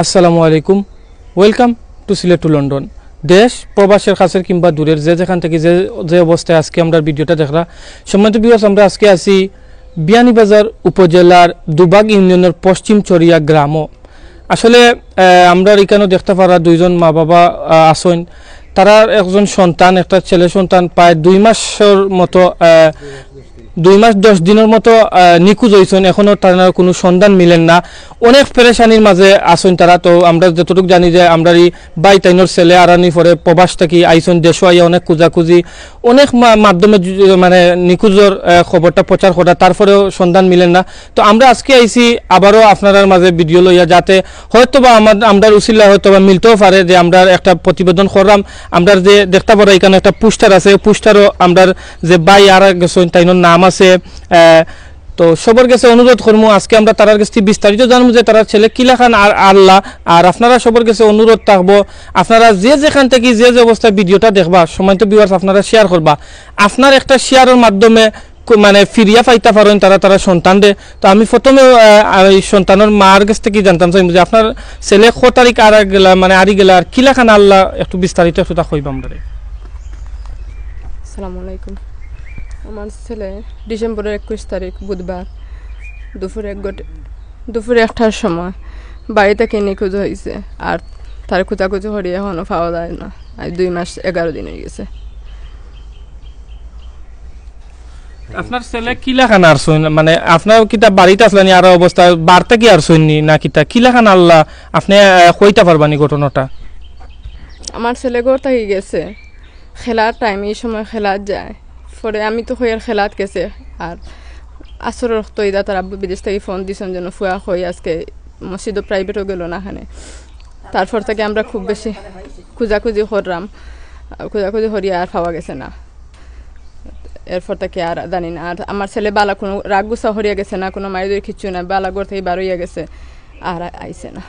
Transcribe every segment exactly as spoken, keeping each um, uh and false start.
আসসালামু আলাইকুম। Welcome to Sylhet to London. দেশ প্রবাসের কাছের কিংবা দূরের যে যেখান থাকি যে যে অবস্থায় আজকে আমরার ভিডিওটা দেখরা, সম্মানিত ভিউয়ার্স, আমরা আজকে আছি বিয়ানীবাজার উপজেলার দুবাগ ইউনিয়নের পশ্চিম চরিয়া গ্রামো। আসলে আহ, আমরার ইকানো দেখতা পাররা দুইজন মা বাবা আহ, আছইন। তারার একজন সন্তান, একটা ছেলে সন্তান প্রায় দুই মাসর মতো, আহ, দুই মাস দশ দিনর মতো আহ, নিখোঁজ অইছইন, এখনো তারার কুনু সন্ধান মিলের না। অনেক পেরেশানির মাঝে আছইন তারা। তো আমরা যতটুক জানি যে আমরার ই ভাই তাইনর ছেলে আরানি পরে প্রবাস থাকি আইছইন, দেশো আইয়া অনেক খুঁজাখুঁজি, অনেক মা-, মাধ্যমে যু-, মানে নিখোঁজর আহ, খবরটা প্রচার করা, তারপরেও সন্ধান মিলের না। তো আমরা আজকে আইছি আবারও আপনারার মাঝে ভিডিও লইয়া, যাতে হয়তোবা আমার, আমরার উসিলায় হয়তোবা মিলতেও পারে, যে আমরা একটা প্রতিবেদন করলাম। আমরার যে দেখতা পাররা ইকানো একটা পোস্টার আছে, ওই পোস্টারও আমরার যে ভাই আরা গেছইন তাইনর নাম আছে। আহ, তো সবর গেছে অনুরোধ করমু, আজকে আমরা তারার গেছ থাকি বিস্তারিত জানমু যে তারার ছেলে কিলাখান আর আল্লাহ। আর আপনারা সবর গেছে অনুরোধ থাকবো, আপনারা যে যেখান থাকি যে যে অবস্থায় ভিডিওটা দেখবা, সম্মানিত ভিউয়ার্স, আপনারা শেয়ার করবা। আপনার একটা শেয়ারর মাধ্যমে কু-, মানে ফিরিয়া পাইতা পারইন তারা, তারা সন্তানরে। তো আমি প্রথমে, আহ, এই সন্তানর মার গেছ থাকি জানতাম চাইমু যে আপনার ছেলে ক তারিখ আরা গেলা, মানে আরি গেলা, আর কিলাখান আল্লাহ, একটু বিস্তারিত একটু তা কইবা আমরারে। আসসালামু আলাইকুম। আমার ছেলে ডিসেম্বরের একুশ তারিখ বুধবার দুপুরে এক ঘট-, দুপুরে একটার সময় বাড়ি থাকি নিখোঁজ অইছে। আর তার খুঁজাখুঁজি করি এখনো পাওয়া যায় না। আজ দুই মাস এগারো দিন অই গেছে। আপনার ছেলে কিলাখান আরছইন? মানে আপনার কিতা বাড়িত আছলা নি, আর অবস্থা বাড়ি থাকি আরছইন নি না কিতা? কিলাখান আল্লাহ আপনে, আহ, কইতা পারবা নি ঘটনাটা? আমার ছেলে ঘর থাকি গেছে, খেলার টাইম, এই সময় খেলাত যায়। পরে আমি তো কইয়ার খেলাত গেছে, আর আসরর অক্ত ইদা তার আব্বু বিদেশ থাকি ফোন দিছইন যেন ফুয়া কই আজকে মসজিদও প্রাইভেটও গেল না এখানে। তারপর থাকি আমরা খুব বেশি খুঁজাখুঁজি করলাম, খুঁজাখুঁজি করি আর পাওয়া গেছে না। এরপর থাকি আর জানি না। আর আমার ছেলে বালা কুনু রাগ গুসা করিয়া গেছে না, কুনু মাইর দইর কিচ্ছু না, বালা ঘর থাকি বার অইয়া গেছে, আর আইছে না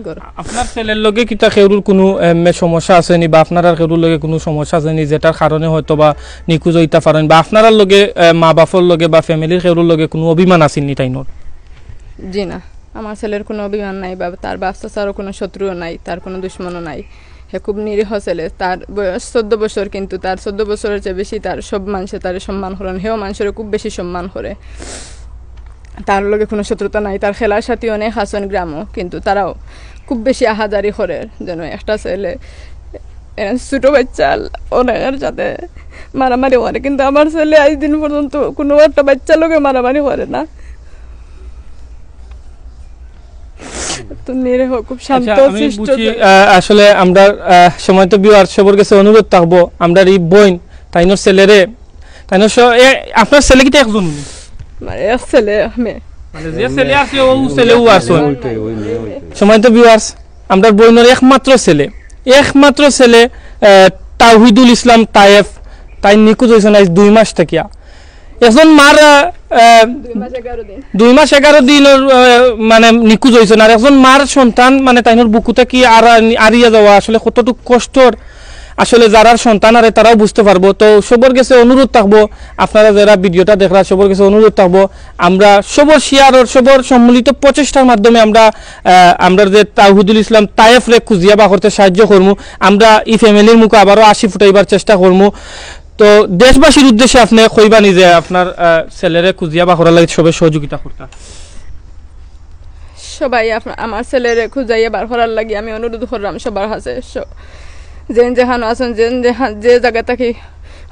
ঘর। আপনার ছেলের লগে কিতা কেউরুর কুনু, এম, সমস্যা আছে নি, বা আপনারার কেউরুর লগে কুনু সমস্যা আছে নি, যেটার কারণে হয়তো বা নিখোঁজ অইতা পারইন, বা আপনারার লগে, এ, মা বাপর লগে বা ফ্যামিলির কেউরুর লগে কুনু অভিমান আছে নি তাইনর? জি না, আমার ছেলের কুনু অভিমান নাই, বা তার বাপ চাচারও কুনু শত্রুও নাই, তার কুনু দুশমনও নাই। হে খুব নিরীহ ছেলে, তার বয়স চোদ্দ বছর, কিন্তু তার চোদ্দ বছরের চেয়ে বেশি তার সব মানষে তারে সম্মান করইন, হেও মানষরে খুব বেশি সম্মান করে। তার লগে কুনু শত্রুতা নাই, তার খেলার সাথী অনেক আছইন গ্রামও, কিন্তু তারাও খুব বেশি আহাজারি করের, যেন একটা ছেলে এরা ছোট বাচ্চা অনেকের সাথে মারামারি করে, কিন্তু আমার ছেলে আজ দিন পর্যন্ত কুনু একটা বাচ্চার লগে মারামারি করে না। তো নিরীহ, খুব শান্ত, আচ্ছা, আমি শিষ্ট বুঝছি, ছেলে। আহ, আসলে আমরা, আহ, সম্মানিত ভিউয়ার সবর গেছে অনুরোধ থাকবো, আমরার ই বইন, তাইনর ছেলেরে, তাইনর স-, এ, আপনার ছেলে কিতা একজন নি? মানে এক ছেলে, মেয়ে। মানে যে ছেলে আছে, ও ছেলেও আছে। ওইটাই, ওই মেয়ে, ওইটাই। সম্মানিত ভিউয়ার্স, আমরার বইনর একমাত্র ছেলে, একমাত্র ছেলে, আহ, তাওহিদুল ইসলাম তায়েফ, তাইন নিখোঁজ অইছইন আজ দুই মাস থাকিয়া। একজন মার, আহ, আহ, দুই মাস এগারো দিন। দুই মাস এগারো দিনর, আহ, মানে নিখোঁজ অইছইন, আর একজন মার সন্তান, মানে তাইনর বুকু থাকি আর, আরিয়া যাওয়া আসলে কতটুক কষ্টর, আসলে যারার সন্তান আরে তারাও বুঝতে পারবো। তো সবর গেছে অনুরোধ থাকবো, আপনারা যারা ভিডিওটা দেখরা সবর গেছে অনুরোধ থাকবো, আমরা সবর শেয়ারর, সবর সম্মিলিত প্রচেষ্টার মাধ্যমে আমরা, আহ, আমরা যে তাওহিদুল ইসলাম তায়েফরে খুঁজিয়া বার করতে সাহায্য করমু। আমরা ই ফ্যামিলির মুখে আবারও হাসি ফুটাইবার চেষ্টা করমু। তো দেশবাসীর উদ্দেশ্যে আপনে কইবা নি যে আপনার, আহ, ছেলেরে খুঁজিয়া বার করার লাগি সবে সহযোগিতা করতা? সবাই আপ-, আমার ছেলেরে খুঁজাইয়া বার করার লাগি আমি অনুরোধ করলাম সবার কাছে। স-, যেন যেখানো আছইন, যেন যেখা-, যে জাগা থাকি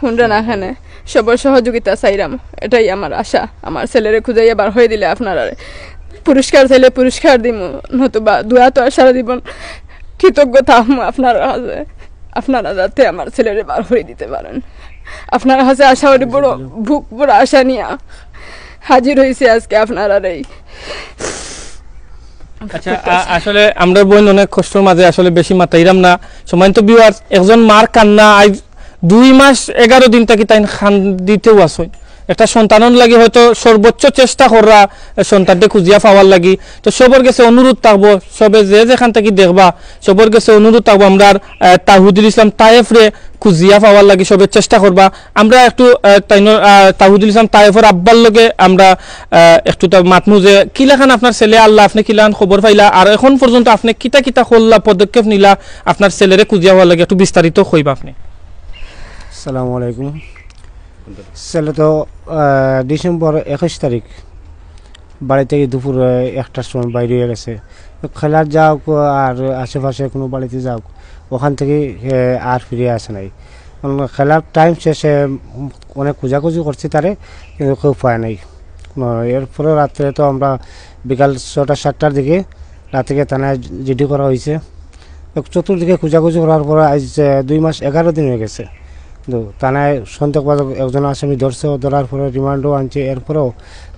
হুনরা না কেনে, সবার সহযোগিতা চাইরাম, এটাই আমার আশা। আমার ছেলেরে খুঁজাইয়া বার করি দিলে আপনারারে পুরস্কার চাইলে পুরস্কার দিমু, নতুবা দোয়া তো আর সারা জীবন কৃতজ্ঞ থাকমু আপনারার কাছে। আপনারা যাতে আমার ছেলেরে বার করি দিতে পারেন, আপনারার কাছে আশা করি, বড় বুক বড় আশা নিয়া হাজির অইছি আজকে আপনারার এই। আচ্ছা, আ-, আসলে আমরার বইন অনেক কষ্টর মাঝে, আসলে বেশি মাতাইরাম না। সম্মানিত ভিউয়ার্স, একজন মার কান্না, আজ দুই মাস এগারো দিন থাকি তাইন কান্দিতেউ আছইন। একটা সন্তানর লাগি হয়তো সর্বোচ্চ চেষ্টা কররা, এ, সন্তানরে খুঁজিয়া পাওয়ার লাগি। তো সবর গেছে অনুরোধ থাকবো, সবে যে যেখান থাকি দেখবা, সবর গেছে অনুরোধ থাকবো, আমরার, আহ, তাহিদুল ইসলাম তায়েফরে খুঁজিয়া পাওয়ার লাগি সবে চেষ্টা করবা। আমরা একটু, আহ, তাইনর, আহ, তাহিদুল ইসলাম তায়েফর আব্বার লগে আমরা, আহ, একটু তা মাতমু যে কিলাখান আপনার ছেলে আল্লাহ, আপনে কিলাখান খবর পাইলা, আর এখন পর্যন্ত আপনে কিতা কিতা করলা, পদক্ষেপ নিলা আপনার ছেলেরে খুঁজিয়া পাওয়ার লাগি, একটু বিস্তারিত কইবা আপনে। আসসালামু আলাইকুম। ছেলে তো, আহ, ডিসেম্বর একুশ তারিখ বাড়ি থাকি দুপুর, আহ, একটার সময় বাইর অইয়া গেছে। তো খেলাত যাউক আর আশেপাশে কুনু বাড়িত যাউক, ওখান থাকি, আহ, আর ফিরিয়া আসে নাই। কারণ খেলার টাইম শেষে অনেক খুঁজাখুঁজি করছি তারে, কিন্তু কেউ পায় নাই। আহ, এরপরে রাত্রে তো আমরা বিকাল ছয়টা সাতটার দিকে রাত্রে থানায় জিডি করা অইছে। তো চতুর্দিকে খুঁজাখুঁজি করার পরে আইজ, আহ, দুই মাস এগারো দিন অইয়া গেছে। তো থানায় সন্দেহভাজন একজন আসামি ধরছে, ধরার পরে রিমান্ডও আনছে, এরপরেও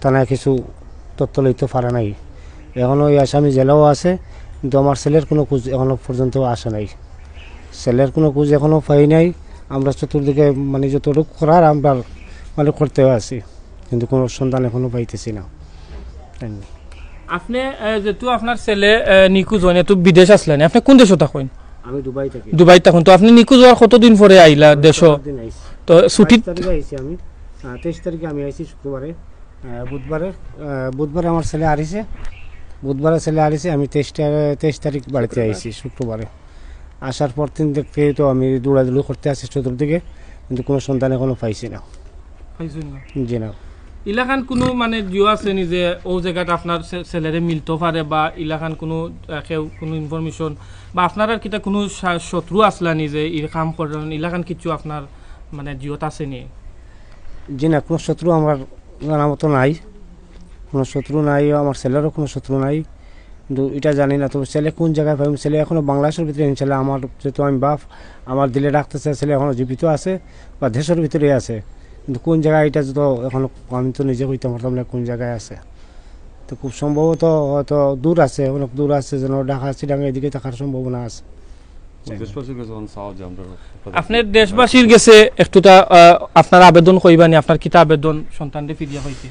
থানায় কিছু তথ্য লইতে পারে নাই। এখনো ওই আসামি জেলেও আছে, কিন্তু আমার ছেলের কুনু খোঁজ এখনো পর্যন্ত আসে নাই। ছেলের কুনু খোঁজ এখনো পাই নাই। আমরা চতুর্দিকে মানে যতটুকু করার আমরা মানে করতে আছি, কিন্তু কুনু সন্ধান এখনো পাইতেছি না। আপনে, আহ, যেহেতু আপনার ছেলে, আহ, নিখোঁজ অইন, তো বিদেশ আছলা নি, আপনে কুন দেশো থাকইন? আমি দুবাই থাকি। দুবাই থাকইন, তো আপনে নিখোঁজ অওয়ার কতদিন পরে আইলা আমি দেশো? পরের দিন আইছি। তো ছুটিত বাইশ তারিখে আইছি আমি। হ্যাঁ, তেইশ তারিখে আমি আইছি শুক্রবারে। আহ, বুধবারে, আহ, বুধবারে আমার ছেলে আরিছে, বুধবারে ছেলে আরিছে, আমি তেইশ তা-, তেইশ তারিখ বাড়িতে আইছি শুক্রবারে। আসার পর দিন দেখতে তো আমি দৌড়াদৌড়ি করতে আছি চতুর্দিকে, কিন্তু কুনু সন্ধান এখনো পাইছি না। পাইছইন না? জি না। ইলাখান কুনু মানে জিও আছে নি যে ও জাগাত আপনার ছে-, ছেলেরে মিলতো পারে বা ইলাখান কুনু, আহ, কেউ কুনু ইনফরমেশন বা আপনারার কিতা কুনু শা-, শত্রু আছলা নি যে ই কাম করইন, ইলাখান কিচ্ছু আপনার মানে জিওত আছে নি? জি না, কুনু শত্রু আমার জানা মতো নাই, কুনু শত্রু নাই, আমার ছেলেরও কুনু শত্রু নাই। কিন্তু ইটা জানি না, তবে ছেলে কুন জাগায় পাইমু, ছেলে এখনো বাংলাদেশর ভিতরে ইনশাল্লাহ, আমার যেহেতু আমি বাপ, আমার দিলে ডাকতেছে, ছেলে এখনো জীবিত আছে বা দেশর ভিতরে আছে, কিন্তু কুন জাগায় ইটা তো এখনো আমি তো নিজে কইতাম পারতাম না কুন জাগায় আছে। তো খুব সম্ভবত হয়তো দূর আছে, অনেক দূর আছে, যেন ঢাকা, চিটাগাং এদিকে থাকার সম্ভাবনা আছে। দেশবাসীর কাছে এখন চাওয়া যে আমরা আপনার দেশবাসীর গেছে একটুতা, আহ, আপনার আবেদন কইবা নি, আপনার কিতা আবেদন সন্তানরে ফিরিয়া পাইতে?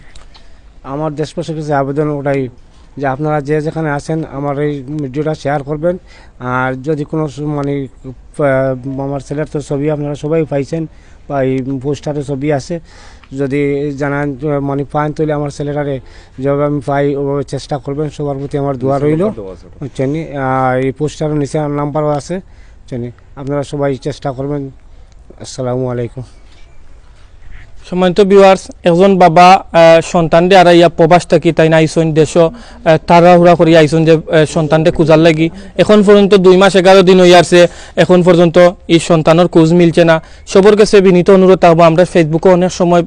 আমার দেশবাসীর কাছে আবেদন ওটাই যে আপনারা যে যেখানে আছেন আমার এই ভিডিওটা শেয়ার করবেন। আর যদি কোনো স-, মানে, আহ, আমার ছেলের তো ছবি আপনারা সবাই পাইছেন বা এই পোস্টারে ছবি আছে, যদি জানান, আহ, মানে পান তাইলে আমার ছেলেটারে যেভাবে আমি পাই ওভাবে চেষ্টা করবেন। সবার প্রতি আমার দোয়া রইল, বুঝছেন নি? আর এই পোস্টারের নিচে নাম্বারও আছে, বুঝছেন নি? আপনারা সবাই চেষ্টা করবেন। আসসালামু আলাইকুম। সম্মানিত ভিউয়ার্স, একজন বাবা, আহ, সন্তানরে হারাইয়া প্রবাস থাকি তাইন আইছইন দেশো, আহ, তাড়াহুড়া করি আইছইন যে, আহ, সন্তানরে খুঁজার লাগি। এখন পর্যন্ত দুই মাস এগারো দিন অইয়ারছে, এখন পর্যন্ত ই সন্তানর খোঁজ মিলছে না। সবর গেছে বিনীত অনুরোধ থাকবো, আমরা Facebook-ও অনেক সময়,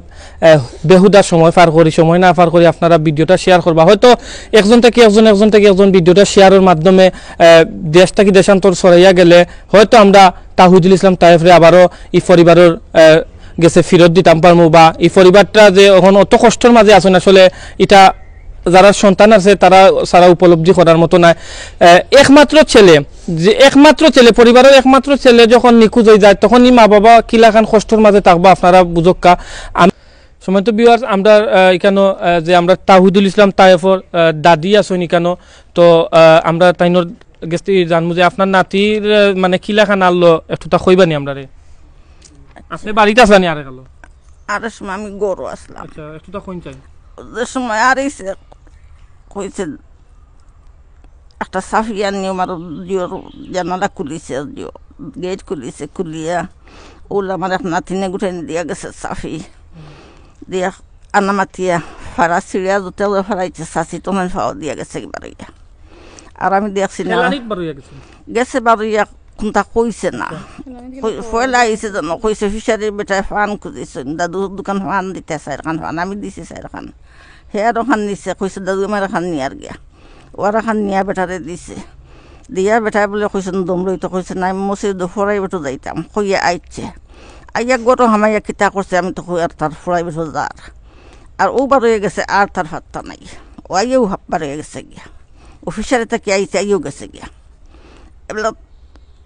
আহ, বেহুদা সময় পার করি, সময় না পার করি, আপনারা ভিডিওটা শেয়ার করবা। হয়তো একজন থাকি একজন, একজন থাকি একজন ভিডিওটা শেয়ারর মাধ্যমে, আহ, দেশ থাকি দেশান্তর ছড়াইয়া গেলে হয়তো আমরা তাহিদুল ইসলাম তায়েফরে আবারও ই পরিবারর, আহ, গেছে ফিরত দিতাম পারমু, বা ই পরিবারটা যে এখন অত কষ্টর মাঝে আছইন, আসলে ইটা যারা সন্তান আছে তারা ছাড়া উপলব্ধি করার মতো নায়। আহ, একমাত্র ছেলে, যে একমাত্র ছেলে, পরিবারর একমাত্র ছেলে যখন নিখোঁজ অইযায়, তখন ই মা বাবা কিলাখান কষ্টর মাঝে থাকবা, আপনারা বুঝউক্কা। আমি, সম্মানিত ভিউয়ার্স, আমরা, আহ, ইকানো, আহ, যে আমরা তাহিদুল ইসলাম তায়েফর, আহ, দাদি আছইন ইকানো, তো, আহ, আমরা তাইনর গেছ থাকি জানমু যে আপনার নাতির, আহ, মানে কিলাখান আরলো একটুতা কইবা নি আমরারে? আপনে বাড়িত আছলা নি আরেক আলো? আরেক সময় আমি ঘরো আছলাম। আচ্ছা, একটুতা কইন চাই। যে সময় আরিছে, কইছে, একটা চাবি আনিও, আমার দিওর জানালা খুলিছে, দিও, গেট খুলিছে, খুলিয়া অউলা আমার এক নাতিনে গুটাইন দিয়া গেছে চাবি। দিয়া আনা মাতিয়া ফাড়া ছিড়িয়া জুতা লইয়া ফাড়াইছে, চাচি তখন ফাও দিয়া গেছে বারইয়া। আর আমি দেখছি না। খেলানিত বারইয়া গেছে। গেছে বারইয়া কুনতা কইছে না। কই-, পয়লা আইছে যেন, কইছে ফিশারির বেটায় ফান খুজিছইন, দাদু দুখান ফান দিতা, চাইরখান ফান, আমি দিছি চাইরখান। হে আরোখান নিছে, কইছে দাদু আমার এখান নিয়ার গিয়া। ও আরোখান নিয়া বেটারে দিছে। দিয়া বেটায় বুলে কইছইন দম লইতো, কইছে না, আমি মসজিদো ফড়াই বেটো যাইতাম। কইয়া আইছে। আইয়া ঘরো হামাইয়া কিতা করছে, আমি তো কই আর তার ফড়াই বেটো যার। আর অউ বারইয়া গেছে, আর তার পাত্তা নাই। ও আইয়াউ হাপ বারইয়া গেছে গিয়া। ও ফিশারি থাকি আইছে, আইয়াউ গেছে গিয়া। এবলা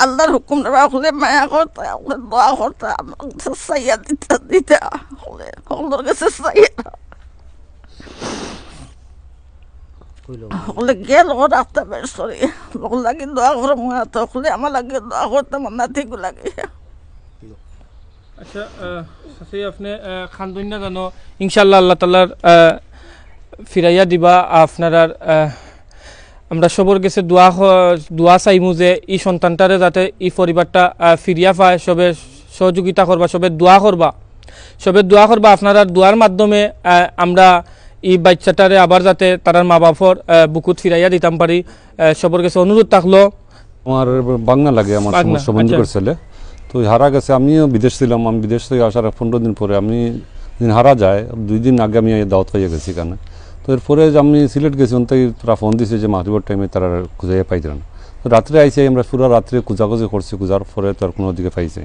আল্লার হুকুম রে বা, হকলে মায়া করতা, হকলে দোয়া করতা, আমার কাছে চাইয়া দিতা, দিতা, হকলে, হকলর কাছে চাইয়া। হকলে গেল রাস্তা বের করি, হকল লাগি দোয়া করমু, হকলে আমার লাগি দোয়া করতা, আমার নাতিগু লাগি। আচ্ছা, আহ, চাচি, আপনে, আহ, কান্দইন না জানো, ইনশাআল্লাহ আল্লাহ তাআলায়, আহ, ফিরাইয়া দিবা আপনারার, আহ, আমরা সবর গেছে দোয়া ক-, দোয়া চাইমু যে ই সন্তানটারে যাতে ই পরিবারটা, আহ, ফিরিয়া পায়, সবে সহযোগিতা করবা, সবে দোয়া করবা, সবে দোয়া করবা। আপনারার দোয়ার মাধ্যমে, আহ, আমরা ই বাচ্চাটারে আবার যাতে তারার মা বাপর, আহ, বুকুত ফিরাইয়া দিতাম পারি, আহ, সবর গেছে অনুরোধ থাকলো। আমার বাগনা লাগে, আমার বাগনা, সমস্যা বন্ধু আচ্ছা। করছিলে। তো হারা গেছে, আমিও বিদেশ ছিলাম, আমি বিদেশ থেকে আসার পনেরো দিন পরে আমি দিন হারা যায়, দুই দিন আগে আমি এই দাওয়াত খাইয়া গেছি এখানে। তো এরপরে যে আমি সিলেট গেছি, ওন থেকে তারা ফোন দিছে যে মাগরিবর টাইমে তারা খুঁজাইয়া পাইতে না। তো রাত্রে আইসি, আমরা পুরো রাত্রে খোঁজাখুঁজি করছি, খোঁজার পরে তো আর কোনো দিকে পাইছে,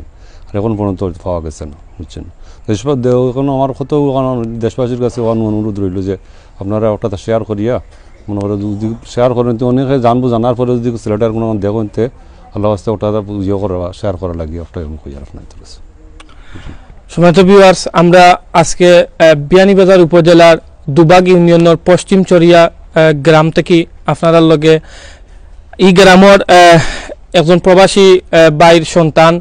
আর এখন পর্যন্ত পাওয়া গেছে না, বুঝছেন? দেশবা-, দে-, এখন আমার কত এখন দেশবাসীর কাছে ওখানে অনুরোধ রইল যে আপনারা ওটা শেয়ার করিয়া, মনে করে যদি শেয়ার করেন তো অনেকে জানবো, জানার পরে যদি ছেলেটার কোনো দেখেন তে আল্লাহ ওয়াস্তে ওটা ইয়ে করা, শেয়ার করা লাগিয়া ওটা আমি কই আর আপনাদের কাছে। সম্মানিত ভিউয়ার্স, আমরা আজকে, আহ, বিয়ানীবাজার উপজেলার দুবাগ ইউনিয়নের পশ্চিম চরিয়া, আহ, গ্রাম থেকে আপনারার লগে ই গ্রামর, আহ, একজন প্রবাসী, আহ, ভাইর সন্তান,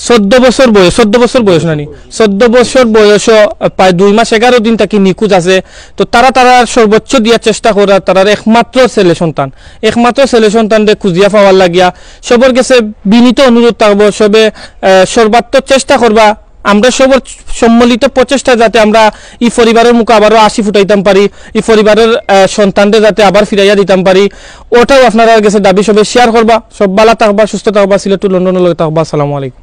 চৌদ্দ বছর বয়স, চৌদ্দ বছর বয়স নানি, চৌদ্দ বছর বয়স, আহ, প্রায় দুই মাস এগারো দিন থাকি নিখোঁজ আছে। তো তারা তারার সর্বোচ্চ দিয়া চেষ্টা করা, তারার একমাত্র ছেলে সন্তান, একমাত্র ছেলে সন্তানরে খুঁজিয়া পাওয়ার লাগিয়া সবর গেছে বিনীত অনুরোধ থাকবো, সবে, আহ, সর্বাত্মক চেষ্টা করবা। আমরা সবর সম্মিলিত প্রচেষ্টা যাতে আমরা ই পরিবারের মুখে আবারও হাসি ফুটাইতাম পারি, ই পরিবারের, আহ, সন্তানরে যাতে আবার ফিরাইয়া দিতাম পারি, ওটাও আপনারার গেছে দাবি। সবে শেয়ার করবা। সব ভালা থাকবা, সুস্থ থাকবা। সিলেট to লন্ডনের লগে থাকবা। আসসালামু আলাইকুম।